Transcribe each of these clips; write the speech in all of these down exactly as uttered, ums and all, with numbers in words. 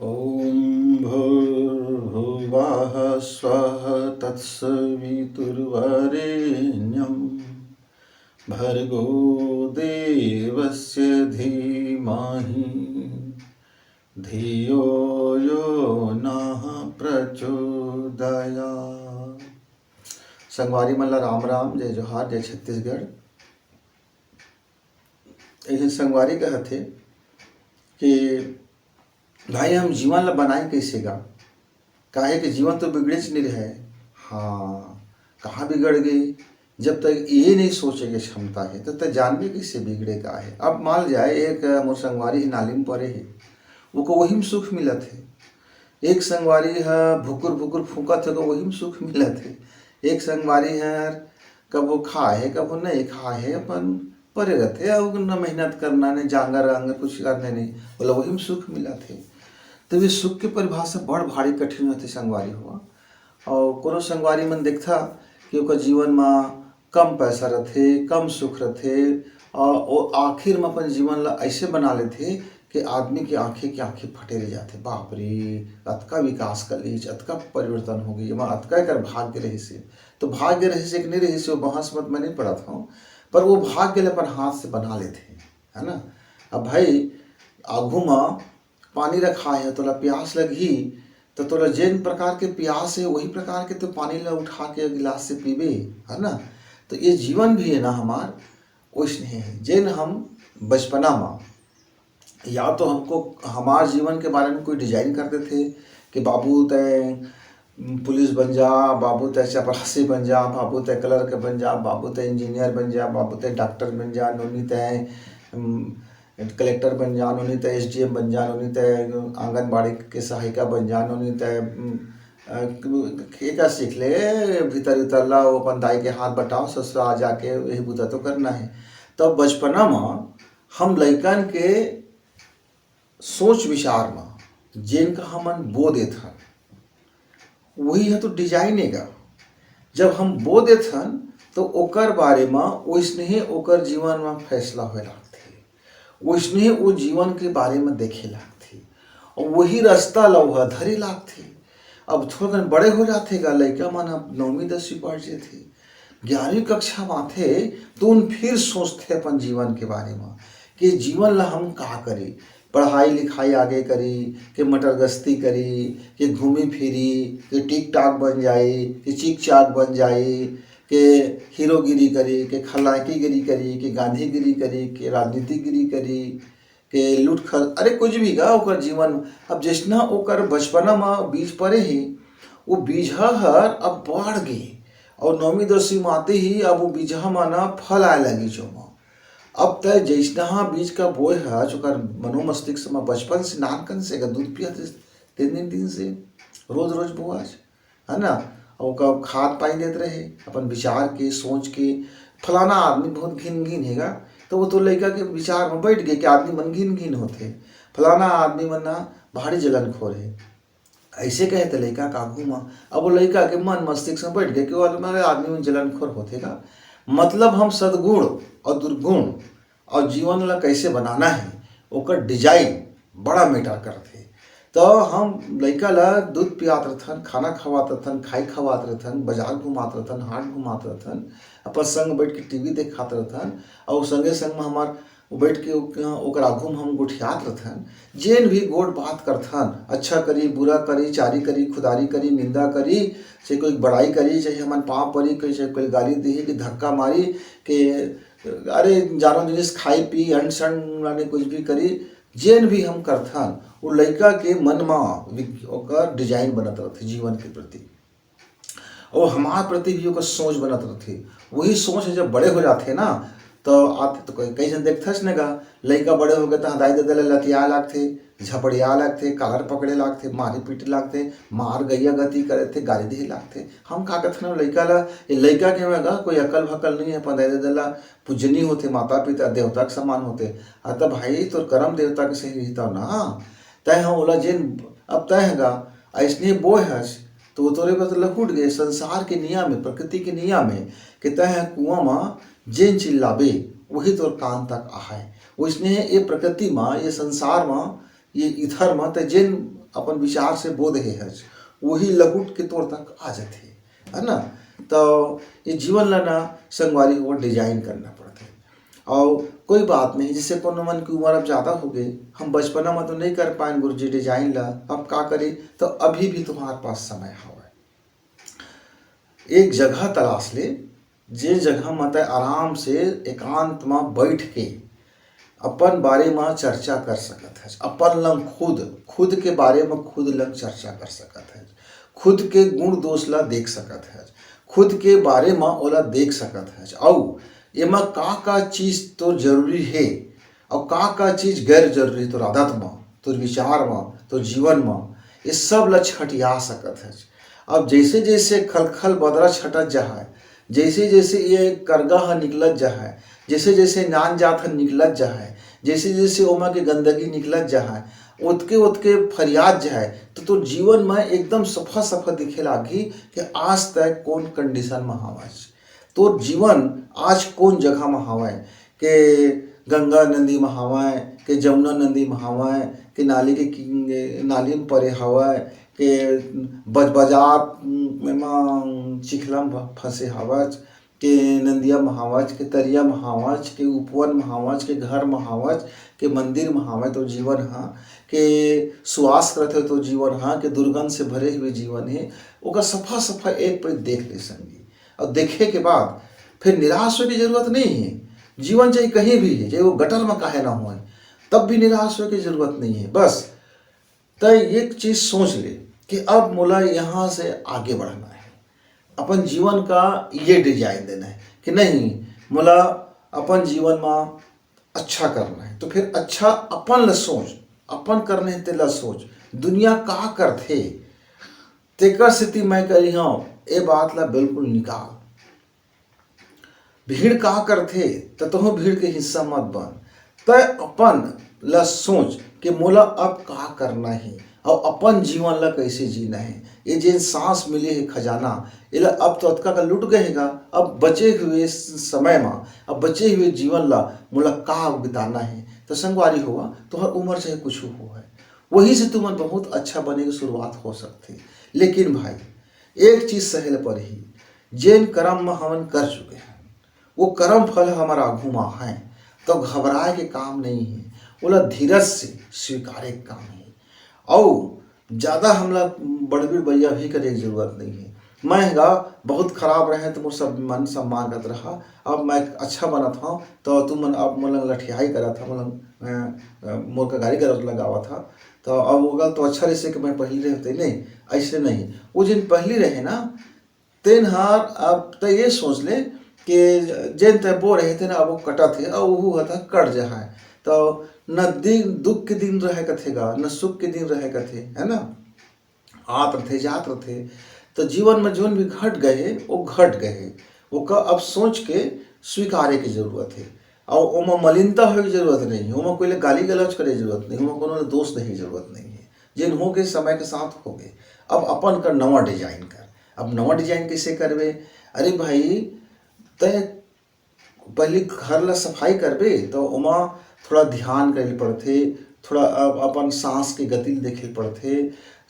ॐ भूर्भुवः स्वः तत्सवितुर्वरेण्यं भर्गो देवस्य धीमहि धियो यो नः प्रचोदयात्। संगवारी मन ला राम राम, जय जोहार, जय छत्तीसगढ़। एक झन संगवारी कहत हे कि भाई, हम जीवन ला बनाए कइसे गा? काहे कि जीवन तो बिगड़ेच नइ रहय। हाँ, कहाँ बिगड़ गे? जब तक ये नइ सोचे के क्षमता हे, तब तक जानबे कइसे बिगड़े का हे? अब मान जाए, एक मोर संगवारी हे, नाली म परे हे, ओकर वही म सुख मिलत हे। एक संगवारी ह भुकुर भुकुर फूंकत हे, ओकर वही म सुख मिलत हे। एक संगवारी हर कभू खाए हे, कभू नइ खाए हे, अपन परे रहिथे, अउ न मेहनत करना, न जांगर आंगर कुछ करने नइ, ओला वही म सुख मिलत हे। तो ये सुख के परिभाषा बड़ भारी कठिन होथे संगवारी हो। अउ कोनो संगवारी मन देखथा कि ओकर जीवन म कम पैसा रथे, कम सुख रथे, अउ ओ आखिर म अपन जीवन ल अइसे बना लेथे कि आदमी के आंखें के आंखें फटे रह जाथे। बाप रे, अतका विकास कर लीच, अतका परिवर्तन हो गे, एमा अतका एकर भाग्य रहिस हे। तो भाग्य रहिस हे कि नइ रहिस हे, वो बहस मत मैं नइ पड़त हंव, पर वो भाग्य ल अपन हाथ से बना लेथे, है ना? अब भाई, आघू म पानी रखाए हे, तोला प्यास लगही, त तोला जेन प्रकार के प्यास हे, वही प्रकार के तो पानी ला उठा के गिलास से पीबे, है ना? तो ये जीवन भी हे ना हमार, वइसने हे। जेन हम बचपना म, या तो हमको, हमार जीवन के बारे म कोई design कर देथे कि बाबू तैं पुलिस बन जा, बाबू तैं चपरासी बन जा, बाबू तैं clerk बन जा, बाबू तैं engineer बन जा, बाबू तैं doctor बन जा, नोनी तैं, उम, कलेक्टर बन जा, नोनी तैं एसडीएम बन जा, नोनी तैं आंगनबाड़ी के सहायिका बन जा, नोनी तैं, उम, अ, एकर सीख ले, भीतर उतर ला, वो अपन दाई के हाथ बटाओ, ससुरा आ जाके यही बूता तो करना हे। तब बचपना म हम लइकन के सोच विचार म जेन का हमन बो देथन, वही ह तो design हे गा। जब हम बो देथन, तो ओकर बारे म ओइसने ही ओकर जीवन म फैसला होए लागथे, ओइसने ही वो जीवन के बारे म देखे लागथे, अउ वही रास्ता ल ओह धरे लागथे। अब थोड़ा दिन बड़े हो जाथे गा, लइका मन अब नौवीं दसवीं पढ़ जेथे, ग्यारहवीं कक्षा म आथे, तो उन फिर सोचथे अपन जीवन के बारे म कि जीवन ला हम का करी, पढ़ाई लिखाई आगे करी, कि मटर गश्ती करी, कि घूमी फिरी, कि टिक टाक बन जाई, कि चिक चाक बन जाई, कि हीरोगिरी करी, कि खलनायकीगिरी करी, कि गांधीगिरी करी, कि राजनीतिगिरी करी, कि लूट खर-, अरे कुछ भी गा ओकर जीवन। अब जइसना ओकर बचपना म बीज परे हे, वो बीजहा हर अब बढ़ गे, अउ नौवीं दसवीं म आते ही अब वो बीजहा म ना फल आए लगिस ओमा। अब तैं जइसनहा बीज का बोए हस, ओकर मनोमस्तिष्क म बचपन से, नानकन से, अगर दूध पियत हस, तीन दिन, दिन से, रोज, रोज बोआस, है ना? अउ ओकर खाद पानी देत रहे, अपन विचार के, सोच के, फलाना आदमी बहुत घिन घिन हे गा, तो वो तो लइका के विचार म बैठ गे कि आदमी मन घिन घिन होथे, फलाना आदमी मन ना भारी जलनखोर हे। अइसे कहे त लइका के आघू म, अब वो लइका के मन मस्तिष्क म बैठ गे कि वो आदमी, आदमी मन जलनखोर होथे गा। मतलब हम सद्गुण अउ दुर्गुण अउ जीवन ला कइसे बनाना हे, ओकर design बड़ा matter करथे। त हम लइका ला दूध पियात रथन, खाना खवात रथन, खाई खवात रथन, बाजार घुमात रथन, हाट घुमात रथन, अपन संग बैठ के टीवी देखात रथन, अउ संगे संग म हमार बैठ के ओक-, ओकर आघू म हम गोठियात रथन। जेन भी गोठ बात करथन, अच्छा करी, बुरा करी, चारी करी, खुदारी करी, निंदा करी, चाहे कोई बड़ाई करी, चाहे हमन पाँव परी, कोई, चाहे कोई गाली दिही कि धक्का मारी, कि अरे जानो जिनिस खाई पी, अंड संड माने कुछ भी करी, जेन भी हम करथन, वो लइका के मन म विक-, ओकर design बनत रथे जीवन के प्रति। अउ हमार प्रति भी ओकर सोच बनत रथे। वही सोच ह जब बड़े हो जाथे ना, त आते तो कई, कई झन देखथस न गा, लइका बड़े हो गे त दाई ददा ले लतियाए लागथे, झपड़ियाए लागथे, कालर पकड़े लागथे, मारे पीटे लागथे, मार गइया गति करे थे, गारी देहे लागथे। हम का कथन लइका ला, ये लइका के में गा कोई अकल भकल नइ हे, अपन दाई ददा ला पूजनी होथे, माता पिता देवता के समान होथे। आ त भाई तोर करम देवता के सही रहिता ना, तैं ह ओला जेन, अब तैं ह गा अइसने बोय हस, तो वो तोरे बर तो लहुट गे। संसार के नियम हे, प्रकृति के नियम हे कि तैं ह कुआं म जेन चिल्लाबे, वही तोर कान तक आहय। वइसने ये प्रकृति म, ये संसार म, ये ईथर म तैं जेन अपन विचार से बो दे हस, वही लहुट के तोर तक आ जाथे, है ना? तो ये जीवन ला ना संगवारी हो डिजाइन करना पड़थे। और कोई बात नहीं, जैसे कोनो मन की उम्र अब ज़्यादा हो गई, हम बचपना में तो नहीं कर पाए गुरुजी डिजाइन ला, अब का करी? तो अभी भी तुम्हारे पास समय हवय। एक जगह तलाश ले, जे जगह म तै आराम से एकांत म बैठ के अपन बारे म चर्चा कर सकत हस, अपन लंग खुद, खुद के बारे म खुद लंग चर्चा कर सकत हस, खुद के गुण दोष ला देख सकत हस, खुद के बारे म ओला देख सकत हस, अउ एमा का-का चीज तोर जरूरी हे, अउ का-का चीज गैर जरूरी हे तोर आदत म, तोर विचार म, तोर जीवन म, ये सब ला छटिया सकत हस। अब जैसे जैसे खलखल बदरा छटत जाहय, जैसे जैसे ये करगा ह निकलत जाहय, जैसे जैसे नान जात ह निकलत जाहय, जैसे जैसे ओमा के गंदगी निकलत जाहय, ओतके ओतके फरियात जाहय, तो तोर जीवन म एकदम सफा सफा दिखे लागही कि आज तै कौन कंडीशन म हवस, तोर जीवन आज कौन जगह म हवय, के गंगा नदी म हवय, के जमुना नदी म हवय, के नाली के किंग-, नाली म परे हवय, के बजबजात म चिखला म फंसे हवच, के नदिया म हवच, के तरिया म हवच, के उपवन म हवच, के घर म हवच, के मंदिर म हवय तो जीवन ह, के सुवास करत हे तो जीवन ह, के दुर्गंध से भरे हुए जीवन हे, ओकर सफा सफा एक पइत देख ले संगी। और देखे के बाद फिर निराश होए के जरूरत नहीं है। जीवन चाहे कहीं भी है, चाहे वो गटर में काहे ना होए, तब भी निराश होए के जरूरत नहीं है। बस तय एक चीज सोच ले कि अब मोला यहाँ से आगे बढ़ना है, अपन जीवन का ये डिजाइन देना है कि नहीं, मोला अपन जीवन में अच्छा करना है, तो फिर अच्छा अपन ला सोच, अपन करने तेला सोच, दुनिया का करथे तेकर सेती मैं करी हंव, ए बात ला बिल्कुल निकाल। भीड़ का करथे, त तहूं भीड़ के हिस्सा मत बन। तय अपन ला सोच के मोला अब का करना हे, अउ अपन जीवन ला कैसे जीना हे। ये जेन सांस मिले हे खजाना, एला अब तो अतका का लुट गए हे गा। अब बचे हुए स-, समय मा, अब बचे हुए जीवन ला मोला का बिताना हे। तो संगवारी होवा, तोहर उम्र चाहे कुछ हो है, वही से तुमन बहुत अच्छा बने के शुरुआत हो सकथे। लेकिन भाई, एक चीज सहे ल परही, जेन करम म हमन कर चुके हन, वो करम फल हमर आघू म है, तो घबराए के काम नहीं है, ओला धीरज से स्वीकारे के काम है। अउ ज्यादा हमला बड़बीर बइया भी करे के जरूरत नहीं है। मैं गा बहुत खराब रहे तो मोर सब मन सम्मान करत रहा, अब मैं अच्छा बनत हंव तो तुमन अब मोला लठियाई करत हव, मोला, अ, अ, मोर का गाली गलौज लगावत हव। तो अब ओकर तो अच्छा रहिसे कि मैं पहिली रहे होते, नहीं, ऐसे नहीं। वो जेन पहिली रहे ना, तेन हर अब त ये सोच ले कि जेन तय बो रहे थे ना, अब वो कटत हे, अउ ओहू ह त कट जाहय। तो न दिन, दुख के दिन रहे कथे गा, न सुख के दिन रहे कथे, है ना? आत रथे, जात रथे। तो जीवन में जोन भी घट गए हे, वो घट गए हे। ओकर अब सोच के स्वीकारे के जरूरत हे। अउ ओमा मलिनता होए के जरूरत नहीं हे, ओमा कोई ले गाली गलौज करे के जरूरत नहीं, ओमा कोनो ले दोष देहे के जरूरत नहीं हे। जेन हो गए समय के साथ हो गए। अब अपन कर नवा डिजाइन कर। अब नवा डिजाइन कैसे करबे? अरे भाई, तय पहली घर ला सफाई करबे तो ओमा थोड़ा ध्यान करे ल पड़थे, थोड़ा अ-, अपन सांस के गति ल देखे ल पड़थे।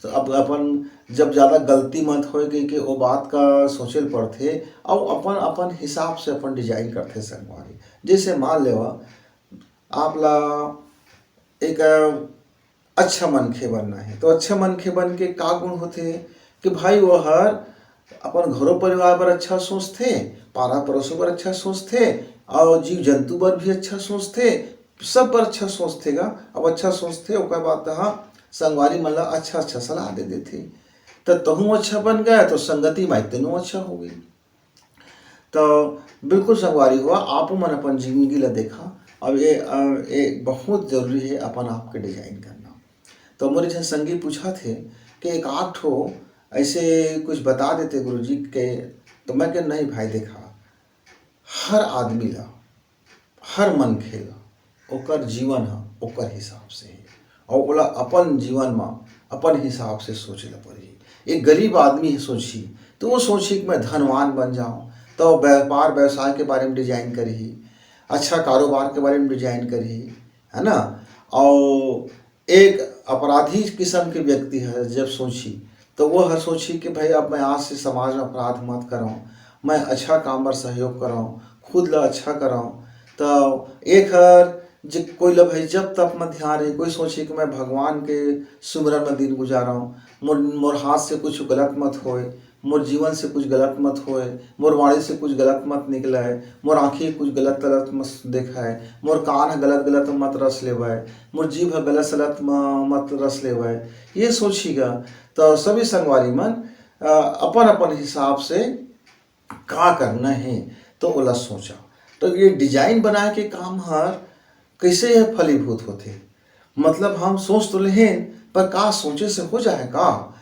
तो अब अपन जब ज्यादा गलती मत होए कहिके ओ बात का सोचे ल पड़थे, अउ अपन, अपन हिसाब से अपन डिजाइन करथे संगवारी। जैसे मान लेवा, आप ला एक, अ, अच्छा मनखे बनना हे, तो अच्छा मनखे बन के का गुण होथे कि भाई वो हर अपन घरो परिवार बर अच्छा सोचथे, पारा पड़ोसो बर अच्छा सोचथे, अउ जीव जंतु बर भी अच्छा सोचथे, सब बर अच्छा सोचथे गा। अब अच्छा सोचथे, ओकर बाद तहाँ संगवारी मन ला अच्छा अच्छा सलाह दे देथे। त तहूँ अच्छा बन गया, तो संगति माई तेनो अच्छा हो गई। तो बिल्कुल संगवारी हो, आपो मन अपन जिंदगी ला देखा। अब ये, अ, ये बहुत जरूरी हे अपन आप के डिजाइन करना। तो मोर एक झन संगी पूछत हे कि एक आध ठो ऐसे कुछ बता देते गुरुजी के, तो मैं कहे, "नहीं भाई, देखा, हर आदमी ला, हर मनखे ला ओकर जीवन ह ओकर हिसाब से हे, अउ ओला अपन जीवन म अपन हिसाब से सोचे ला पड़ही।" एक गरीब आदमी ह सोचही, तो वो सोचही कि मैं धनवान बन जाऊं, तो व्यापार व्यवसाय के बारे में डिजाइन करही, अच्छा कारोबार के बारे में डिजाइन करही, है ना? अउ एक अपराधी किस्म के व्यक्ति ह जब सोचही, त वो ह सोचही कि भाई, अब मैं आज से समाज में अपराध मत करंव, मैं अच्छा काम बर सहयोग करंव, खुद ला अच्छा करंव। त एक हर जे कोई ला भाई जप तप में ध्यान रही, कोई सोचही कि मैं भगवान के सुमिरन में दिन गुजारंव, मोर, मोर हाथ से कुछ गलत मत होय, मोर जीवन से कुछ गलत मत होय, मोर वाणी से कुछ गलत मत निकलय, मोर आँखी कुछ गलत गलत मत देखय, मोर कान ह गलत गलत मत रस लेवय, मोर जीभ ह गलत सलत म-, मत रस लेवय। ये सोचही गा, त सभी संगवारी मन, अ, अपन अपन हिसाब से का करना हे, त ओला सोचा। त ये design बनाए के काम हर कइसे यह फलीभूत होथे? मतलब हम सोच तो लेहेन, पर का सोचे से हो जाए का?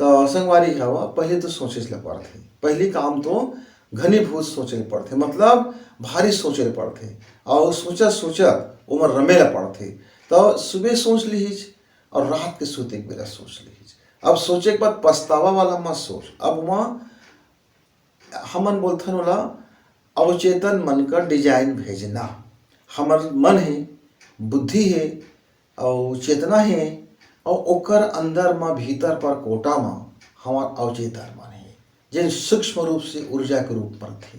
त संगवारी हवा, पहले तो सोचे ल पड़थे। पहली काम तो घनीभूत सोचे ल पड़थे, मतलब भारी सोचे ल पड़थे। अउ सोचत सोचत ओमन रमे ल पड़थे। त सुबह सोच लिहिच अउ रात के सोते के बेरा सोच लिहिच। अब सोचे के बाद पछतावा वाला मत सोच। अब वहाँ हमन बोलथन ओला अवचेतन मन का design भेजना। हमर मन हे, बुद्धि हे, अउ चेतना हे, अउ ओकर अंदर म, भीतर पर कोटा म हमर अवचेतन मन हे, जेन सूक्ष्म रूप से ऊर्जा के रूप म रथे।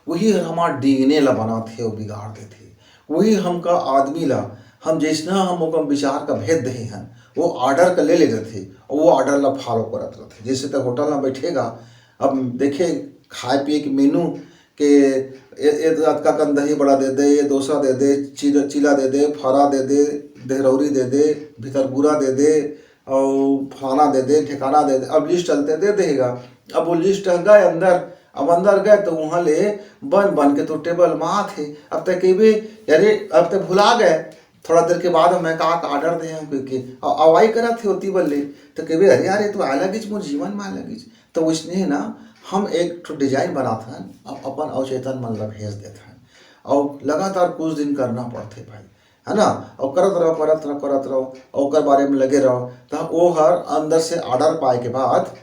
वही हर हमर D N A ला बनाथे अउ बिगाड़ देथे। वही हमका आदमी ला, हम जैसना हम ओकर विचार का भेद देहे हन, वो order का ले ले रथे, अउ वो order ला follow करत रथे। जैसे त होटल म बैठेगा, अब देखे खाए पिए के menu के ए, ए, अतका कन दही बड़ा दे दे, ये डोसा दे दे, चीला, चीला दे दे, फरा दे दे, देहरौरी दे दे, भीतर गुरा दे दे, अउ फलाना दे दे, ठिकाना दे दे। अब list चलते दे देगा। अब वो list गए अंदर, अब अंदर गए तो वहाँ ले बन बन के तो टेबल में आथे। अब तक कहिबे, अरे अब तक भुला गए, थोड़ा देर के बाद मैं का का order दे हूँ कह के अवाई करत हे ओती बल्ले। तो कहिबे, अरे यार, ये तो आए लगिच, मोर जीवन में आए लगिच। तो वैसने ना, हम एक ठो design बनात हन, अउ अपन अवचेतन मन ला भेज देत हन, अउ लगातार कुछ दिन करना पड़थे भाई, है ना? अउ करत रहो, करत रहो, करत रहो, अउ ओकर बारे में लगे रहो, त वो हर अंदर से order पाए के बाद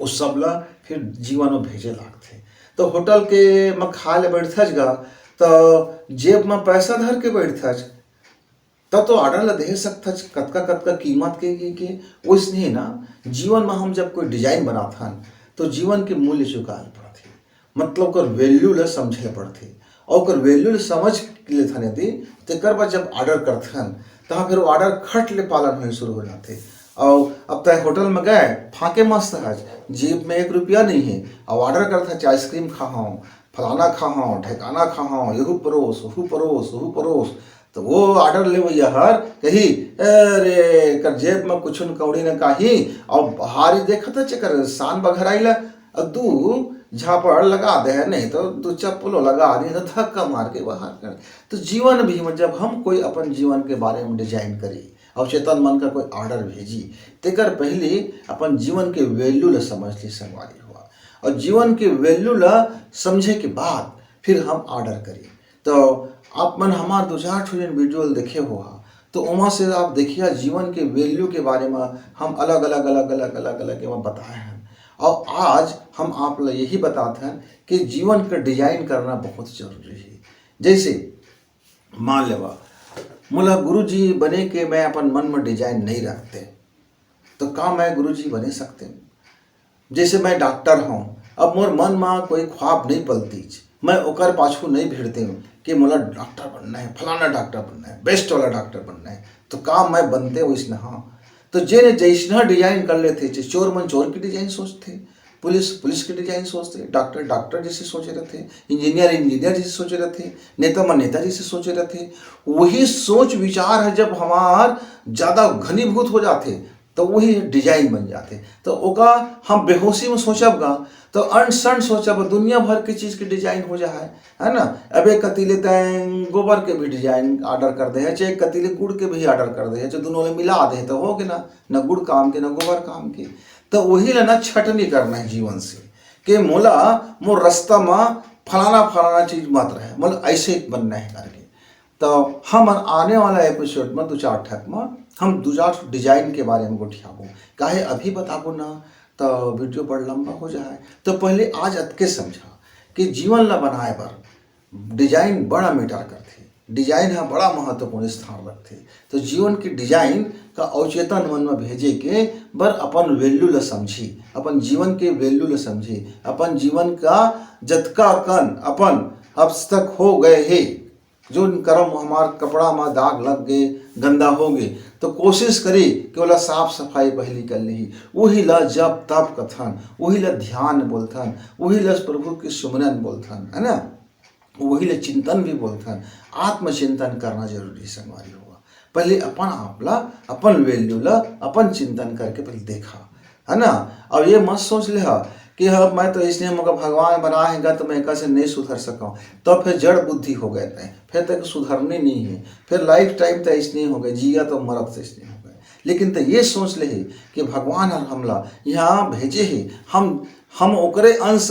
वो सब ला फिर जीवन में भेजे लागथे। तो होटल के म खाए ले बैठथच गा, तो जेब में पैसा धर के बैठथच, तब तो order ला दे सकथच, कतका कतका कीमत के, के, के। वैसने ना, जीवन में हम जब कोई design बनात हन, तो जीवन के मूल्य चुकाए पड़थे, मतलब ओकर value ला समझे पड़थे। अउ ओकर value ला समझ लेथन यदि, तेकर बाद जब order करथन, तहाँ फिर वो order खट ले पालन होए शुरू हो जाथे। अउ अब तय होटल में गए, फाके मस्त हच, जेब में एक रुपया नहीं है, अउ order करथच, ice cream खाहूँ, फलाना खाहूँ, ढेकाना खाहूँ, यहू परोस, ओहू परोस, ओहू परोस। तो वो order लेवैया हर कही, "अरे, कर जेब में कुछ न कौड़ी न काही।" अउ बाहरी देखत हच, एकर शान बघराई ला, अउ दू झापड़ लगा दे है, नहीं तो दू चप्पलो लगा दे, तो धक्का मार के बाहर कर। तो जीवन भी में जब हम कोई अपन जीवन के बारे में design करी, अउ चेतन मन का कोई order भेजी, तेकर पहले अपन जीवन के value ला समझ ली संगवारी हुआ, अउ जीवन के value ला समझे के बाद फिर हम order करी। तो आप मन हमार दो चार ठो जन video देखे हो हा, तो ओमा से आप देखिया जीवन के value के बारे में हम अलग अलग अलग अलग अलग अलग एमा बताए हन। अउ आज हम आप ला यही बतात हन कि जीवन के design करना बहुत जरूरी है। जैसे मान लेवा, मोला गुरुजी बने के मैं अपन मन में design नहीं रखते, तो का मैं गुरुजी बने सकते? जैसे मैं डॉक्टर हूँ, अब मोर मन में कोई ख्वाब नहीं पलतीच, मैं ओकर पाछू नहीं भिड़ते हूँ कि मोला डॉक्टर बनना है, फलाना डॉक्टर बनना है, best वाला डॉक्टर बनना है, तो का मैं बनते वैसना? हाँ, तो जे ने जैसना design कर लेथे, जे चोर मन चोर की design सोचथे, पुलिस पुलिस की design सोचथे, डॉक्टर डॉक्टर जैसे सोचे रहथे, इंजीनियर इंजीनियर जैसे सोचे रहथे, नेता मन नेता जैसे सोचे रहथे, वही सोच विचार है जब हमार ज्यादा घनीभूत हो जाथे, तो वही design बन जाथे। तो ओका हम बेहोशी में सोचब गा, तो अंट संट सोचब, दुनिया भर के चीज के design हो जा है, है ना? अब एक कती ले तैं गोबर के भी design order कर दे है, चाहे एक कती ले गुड़ के भी order कर दे है, चाहे दोनों ले मिला दे, तो हो गए ना, न गुड़ काम के, न गोबर काम के। तो वही ला ना छटनी करना है जीवन से, कि मोला मोर रास्ता में फलाना फलाना चीज मत रहे, मोला ऐसे बनना है करके। तो हमन आने वाला episode में दो चार ठक में हम दो चार ठो design के बारे में गोठियाबो, काहे अभी बताबो ना तो video बड़ लंबा हो जाए। तो पहले आज अतके समझा कि जीवन ला बनाए बर design बड़ा matter करथे। डिजाइन ह बड़ा महत्वपूर्ण स्थान रखथे। तो जीवन के डिजाइन का अवचेतन मन में भेजे के बर अपन वैल्यू ल समझी, अपन जीवन के वैल्यू ल समझी, अपन जीवन का जतका कन अपन अब तक हो गए हे, जो करम हमार कपड़ा में दाग लग गए, गंदा हो गए, तो कोशिश करी कि ओला साफ सफाई पहली कर ली। वही ला जप तप कथन, वही ला ध्यान बोलथन, वही ला प्रभु के सुमरन बोलथन, है ना? वही ला चिंतन भी बोलथन। आत्मचिंतन करना जरूरी है संगवारी हो। पहले अपन आप ला, अपन वैल्यू ला, अपन चिंतन करके पहले देखा, है ना? अब ये मत सोच ले हा कि हाँ, मैं तो इसने मोका भगवान बनाए हे गा, तो मैं एकर से नहीं सुधर सकूँ। तो फिर जड़ बुद्धि हो गए तैं, फिर तक सुधरने नहीं है, फिर लाइफ टाइम तो इसने हो गए, जिया तो मरत से इसने हो गए। लेकिन तो ये सोच ले हे कि भगवान हर हमला यहाँ भेजे हे, हम हम ओकरे अंश